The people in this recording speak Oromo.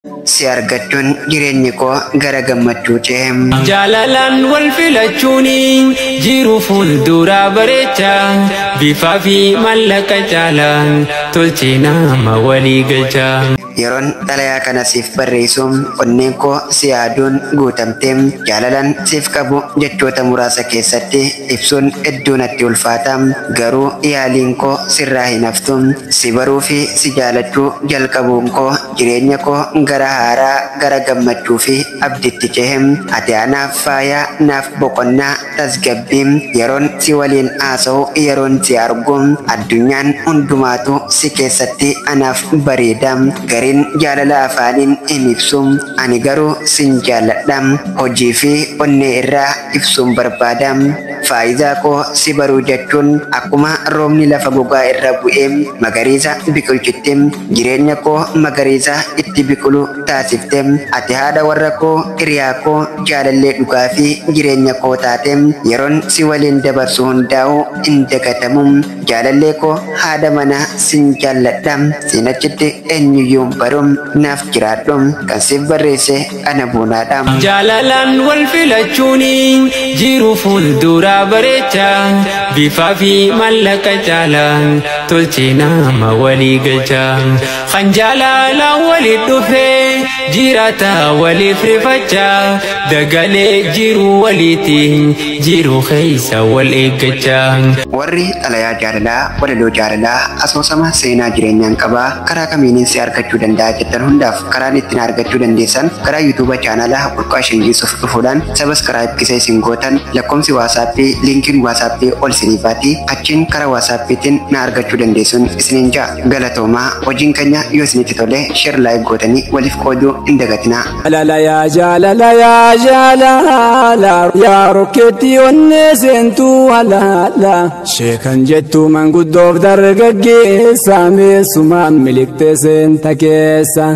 Si argachuun jireenyi koo gara gammachuu ce'e. Jaalalaan wal filachuun jiru fuuldura bareecha, bifaa fi mallaqa caalaan tolchee nama walii galcha. Yeroon xalayaa kana siif barreessu onneen koo si yaaduun guutamte. Jaalalaan siif qabu jechoota muraasa keessatti ibsuun hedduu natti ulfaata. Garuu yaaliin koo sirraa hin haftu. Si baruu fi si jaalachuu jalqabuun koo jireenya koo gara haaraa, gara gammachuu fi abditti cehe. Ati anaaf faaya, naaf boqonnaa, tasgabbii. Yeroon si waliin haasa'u, yeroon si argu, addunyaan hundumaatu si keessatti anaaf bareeda. Gariin jaalala afaaniin hin ibsu, ani garuu sin jaalladha. Hojii fi onnee irraa ibsuun barbaada. Faayidaa koo, si baruu jechuun akkuma roobni lafa gogaa irra bu'ee magariisa biqilchitti, jireenya koo magariisa itti biqilu taasifte. Ati haadha warra koo, hiriyaa koo, jaalallee dhugaa fi jireenya koo taate. Yeroon si waliin dabarsu hundaa'u hin dagatamu. Jaalallee koo, haadha manaa, sin jaalladha. Siin achitti eenyuyyuu baru. Naaf jiraadhu. Kan siif barreesse ana Boonaadha. Jaalalaan wal filachuun jiru fuuldura bareecha, bifaa fi mallaqa caalaan tolchee nama walii galcha. Kan jaalalaan walit dhufe jiraata waliif rifacha, dagalee jiru waliiti jiru keessa wal eeggacha. Warri xalayaa jaalalaa, walaloo jaalalaa, asoosama seenaa jireenyaan qabaa, karaa kamiinin si argachuu danda'a jettan hundaaf, karaan ittiin argachuu dandeessan karaa YouTube chaanala Burqaa Shingiisuuf dhufuudhaan subscribe kisa isin gootan, lakkoomsi WhatsAppii, liinkiin WhatsAppii ol isiniifaati, achiin karaa WhatsAppiitiin na argachuu dandeessuun isiniin ja'a. Galatoomaa. Hojiin keenya yoo isinitti tole share, like gootanii waliif qooduu hin dagatinaa. Jaalala yaa jaalala yaa jaalala, yaa rokkeetti onnee seentuu halaala, sheekan jettu manguddoof dargaggeessa, meessumaan miliqxee seenta keessa.